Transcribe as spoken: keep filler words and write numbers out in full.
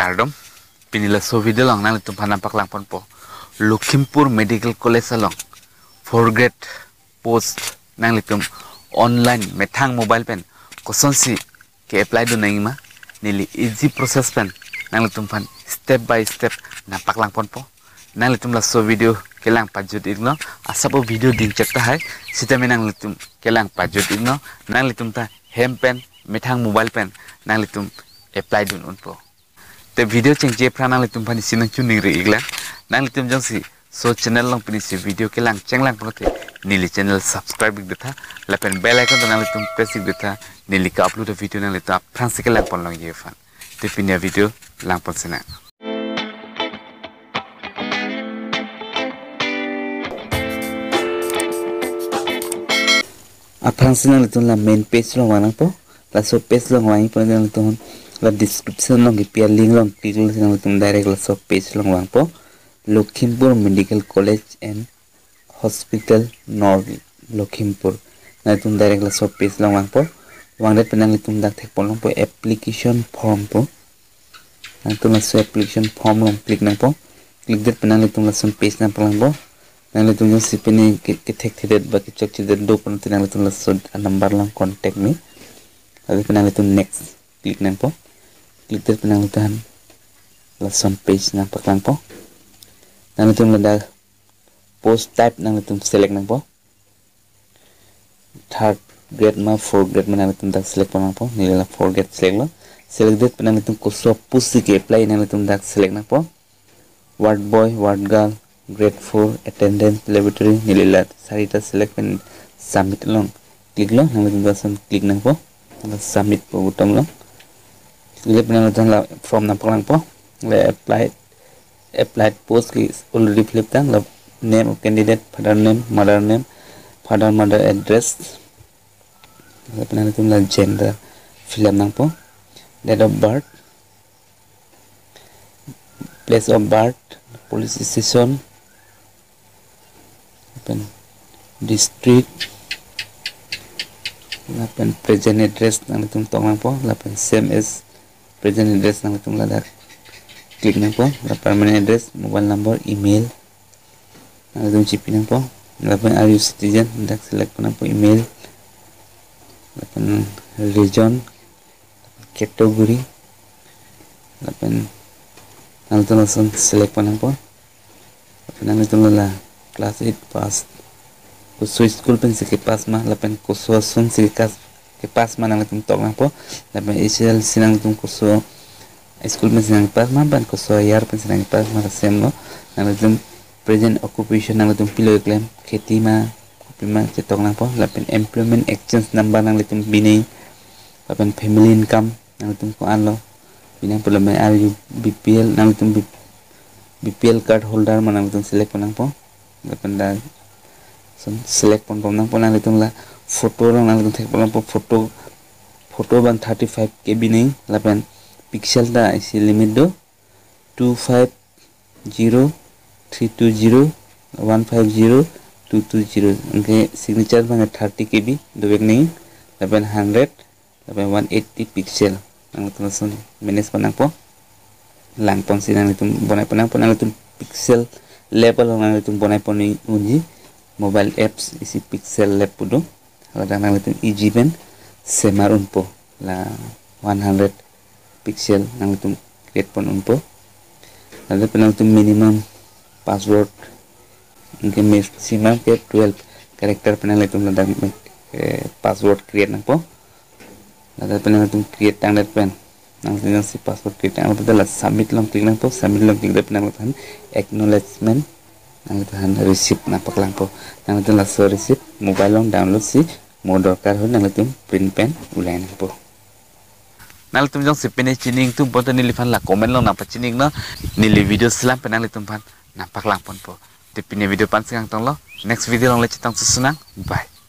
Kardom, pini laso video along nanglitum aphan nangpaklang ponpo. Lakhimpur Medical College along fourth grade post nanglitum online methang mobile pen kosonsi ke-apply dun nangji ma, neli easy process pen nanglitum aphan step by step nangpaklang ponpo. Nanglitum laso video kelang pajut iknon, asap video dingchek tahai, sitame nanglitum kelang pajut iknon, nanglitum ta hem pen methang mobile pen nanglitum apply dun unpo. Te video chengche aphrang nanglitum aphan isi nangchiningri iklang. Nanglitum jongsi laso channel along pinisi video kelang chenglang pulote neli channel subscribe ik detha, lapen bell icon ta nanglitum press ik detha, neli ke-upload video nanglitum aphrangsi kelang pon longji aphan. Te pini avideo lang pon sinang. Aphrangsi nanglitum la main page along vang nangpo. Laso page along vang ipon nanglitum la description along kepi alink along click lo, nanglitum direct laso page along vangpo. Lakhimpur Medical College and Hospital, North Lakhimpur. Nanglitum direct laso page along vangpo. Vangdet pen nanglitum dak thek pon longpo application form pu. Nanglitum laso application form along click nangpo. Click det pen nanglitum lason page nangpaklangpo. Nanglitum jongsi pini ke, kethekthedet ba kechokchedet do pulote nanglitum laso number along contact me. Lapen nanglitum next click nangpo. Click det pen nanglitum lason page nangpaklangpo. Nanglitum ladak post type nanglitum select nangpo. Third grade ma fourth grade ma nanglitum dak select pon nangpo. Neli la fourth grade select lo. Select det pen nanglitum koso post si ke-apply nanglitum dak select nangpo. Ward boy, ward girl, grade four, attendance, laboratory, neli la sarita select pen submit along click lo, nanglitum lason click nangpo. La submit pu button lo. Click pen nanglitum la form nangpaklangpo. La apply, applied post ke already fill up tang, la name of candidate, father name, mother name, father mother address. Lapen nanglitum la gender fill up nangpo. Date of birth, place of birth, police station, lapen district, lapen present address nanglitum tok nangpo, lapen same as present address nanglitum ladak click nangpo, la permanent address, mobile number, email, nanglitum chipi nangpo, lapen are you citizen, dak select pon nangpo, email, lapen region, category, lapen nanglitum lason select pon nangpo. Lapen nanglitum la class eight pass, koso school pensi kepass ma, lapen koso asonsi kepass ma nanglitum tok nangpo. Lapen H S L C nanglitum koso school pensi nangpass ma, lapen koso year pensi nangpass ma, la same lo. Nanglitum present occupation nanglitum pilo keklem, kheti ma, kopi ma, chetok nangpo. Lapen employment exchange number nanglitum bi nangji, lapen family income nanglitum ko-an lo bi nangpo, lapen are you B P L, nanglitum B-, B P L card holder ma nanglitum select pon nangpo. Lapen lason select pon pon nangpo. Nanglitum la photo along nanglitum thek pon nangpo, photo, photo abang thirty-five K B nangji, lapen pixel ta isi limit do, two five zero three two zero one five zero two two zero. Anke signature abang thirty K B dovek nangji, lapen hundred, lapen one eighty pixel. Nanglitum lason manage pon nangpo. Lang ponsi nanglitum bonai pon nangpo, nanglitum pixel level nanglitum bonai pon unji. Mobile apps isi Pixel Lab pu do. Ladak nanglitum easy pen semar unpo. La one hundred pixel nanglitum create pon unpo. Ladak pen nanglitum minimum password, anke maximum ke twelve character pen nanglitum ladak, eh, password create nangpo. Ladak pen nanglitum create tangdet pen, nanglitum jongsi password create tanglo pen la submit along click nangpo, submit along click det pen nanglitum aphan acknowledgement, nanglitum aphan receipt nangpaklangpo. Nanglitum laso receipt mobile along download si mo dorkar ahut nanglitum print pen ulai nangpo. Nanglitum jongsi pine chini ingtung pulote neliphan la comment along nangpachini iknon, neli video selam pen nanglitum aphan nangpaklang ponpo. Te pine video pen si kangtonglo, next video along le chetong susunang. Bye.